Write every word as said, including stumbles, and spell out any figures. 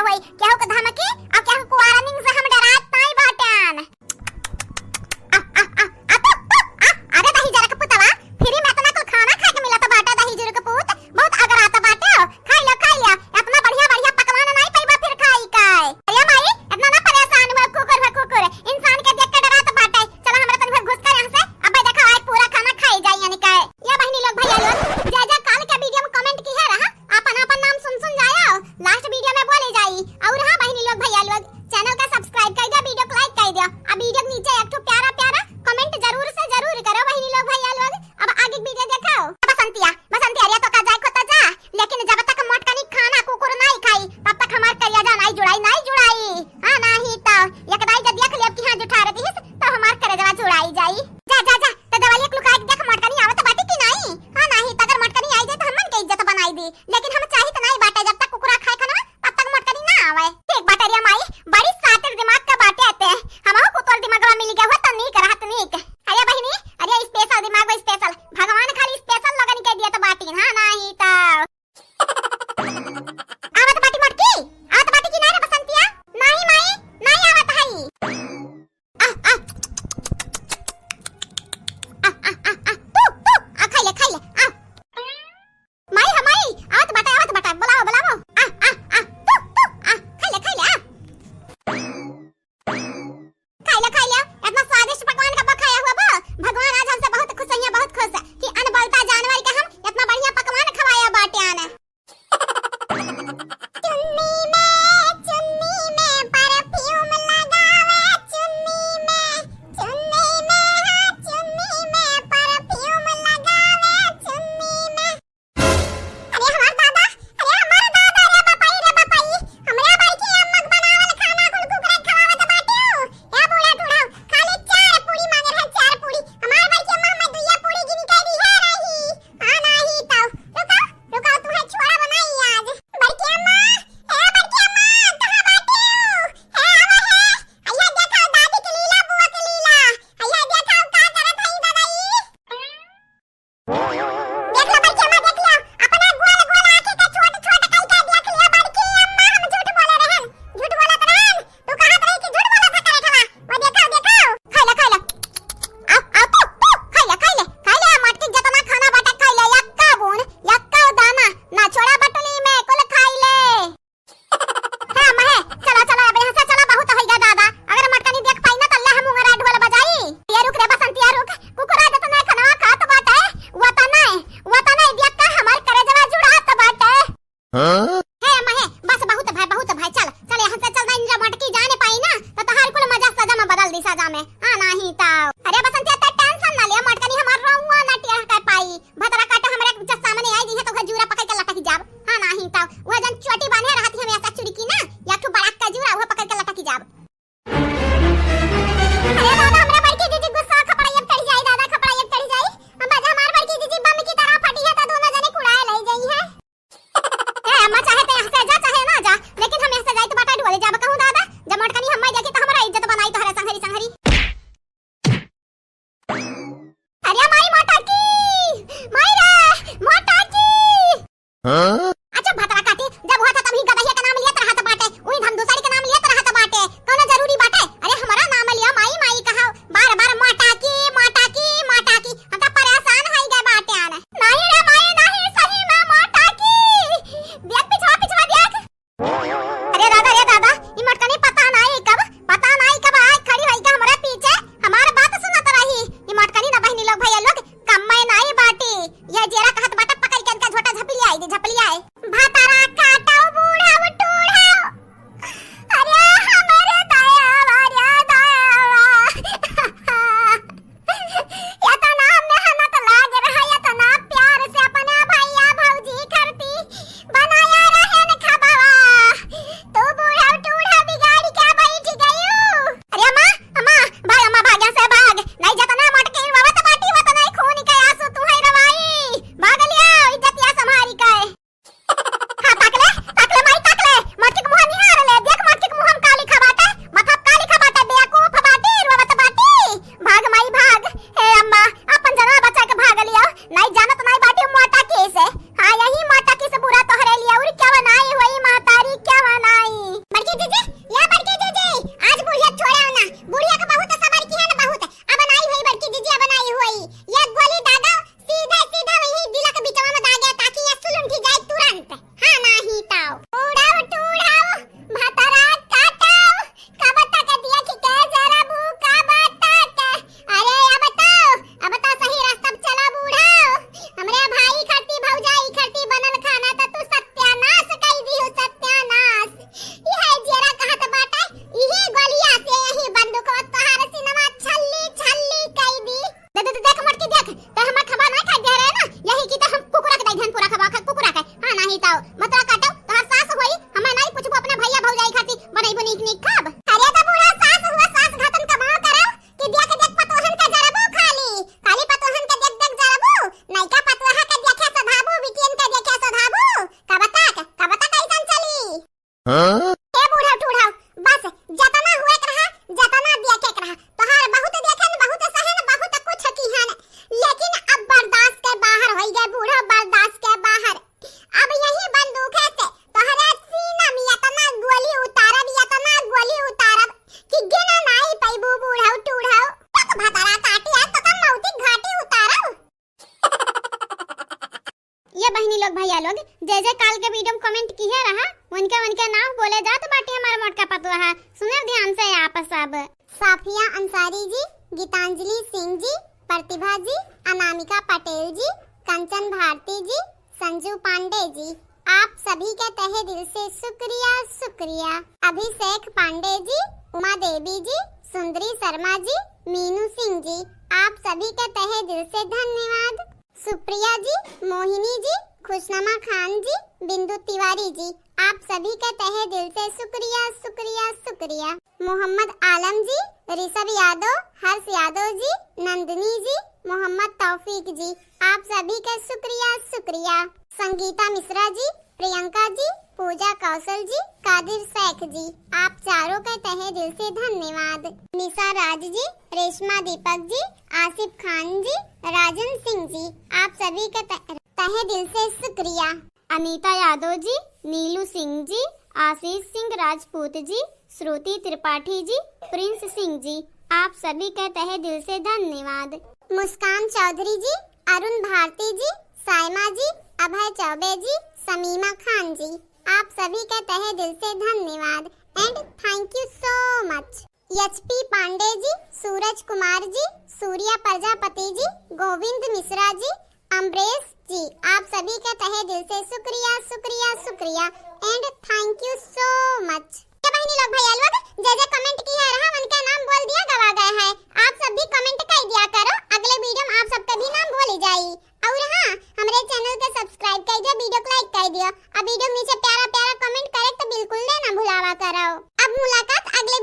कोई, केहू के धमकी और केहू के warning से हम डरात नाई बाटेन। आ, आ, आ, आ, तू, तू, आ, अरे दहिजरा के पुतवा, free में इतना कुल खाना खाए के मिलत बाटे दहिजरा के पूत, बहुत अगरात बाटे हो। खाई लो, खाई लो, इतना बढ़िया बढ़िया पकवान नाई पइबा फिर खाई का। अरे माई, इतना ना परेशान हुआ, कुकुर है कुकुर, इंसान के देख के डरात बाटे। चला हमरा तनी भर घुस कर यहाँ से, अबे देखा आज पूरा खाना खाई जाई यानी का। या बहिनी लोग भैया लोग, जे जे काल के video में comment किहे रहा, आपन आपन नाम सुन सुन जाया, last video में बोले जाई। और हाँ बहिनी लोग भैया नीक नीक खाब। अरे तो बूढ़ा सास हुआ, सास घातन कमाओ करब कि देख देख पतोहन के जरबू खाली, खाली पतोहन के देख देख जरबू, नइका पतोहा के देखे सधाबू, बिटियन के देखे सधाबू, कब तक, कब तक ऐसन चली? हाँ? ए बूढ़ा ठूढ़ा, बस जतना हुए के रहा, जतना देखे के रहा, तोहार बहुत देखे न, बहुत सहे न, बहुत कुछ किहन, लेकिन अब बर्दाश्त के बाहर होई गए बूढ़ा, बर्दाश्त के बाहर। अब यही बंदूके से तोहरे सीना में एतना गोली उतारब, एतना गोली उतारब कि गिना नाई पैबू बूढ़ऊ टूढ़ऊ। तक भतरा काटी आ तक मौती घाटी उतारब। ये बहिनी लोग, भैया लोग, जे जे काल के video में comment किहे रहा, उनके उनके नाम बोले जात बाटे हमार मोटका पतोहा। सुने ध्यान से आप सब। साफिया अंसारी जी, गीतांजलि सिंह जी, प्रतिभा जी, अनामिका पटेल जी, कंचन भारती जी, संजू पांडे जी, आप सभी के तहे दिल से शुक्रिया, शुक्रिया। अभिषेक पांडे जी, उमा देवी जी, सुंदरी शर्मा जी, मीनू सिंह जी, आप सभी के तहे दिल से धन्यवाद। सुप्रिया जी, मोहिनी जी, खुशनमा खान जी, बिंदु तिवारी जी, आप सभी के तहे दिल से शुक्रिया, शुक्रिया, शुक्रिया। मोहम्मद आलम जी, ऋषभ यादव, हर्ष यादव जी, नंदिनी जी, मोहम्मद तौफीक जी, आप सभी के शुक्रिया, शुक्रिया। संगीता मिश्रा जी, प्रियंका जी, पूजा कौशल जी, कादिर शेख जी, आप चारों के तहे दिल से धन्यवाद। निशा राज जी, रेशमा दीपक जी, आसिफ खान जी, राजन सिंह जी, आप सभी के त-, तहे दिल से शुक्रिया। अनीता यादव जी, नीलू सिंह जी, आशीष सिंह राजपूत जी, श्रुति त्रिपाठी जी, प्रिंस सिंह जी, आप सभी के तहे दिल से धन्यवाद। मुस्कान चौधरी जी, अरुण भारती जी, सायमा जी, अभय चौबे जी, समीमा खान जी, आप सभी के तहे दिल से धन्यवाद and thank you so much। H P Pandey ji, Suraj Kumar ji, Surya Prajapati ji, Govind Mishra ji, Amresh ji, आप सभी के तहे दिल से शुक्रिया, शुक्रिया, शुक्रिया and thank you so much। तो बहिनी लोग, भैया लोग, जे जे comment किहे रहा, उनके नाम बोल दिया गवा गए हैं। आप सब भी comment कर दिया करो, अगले video में आप सबके भी नाम बोली जाई। और हाँ, हमरे channel के subscribe कर दियो, video को like कर दियो, और video के नीचे प्यारा प्यारा comment करे तो बिल्कुल ना भुलावा करो। अब मुलाकात अगले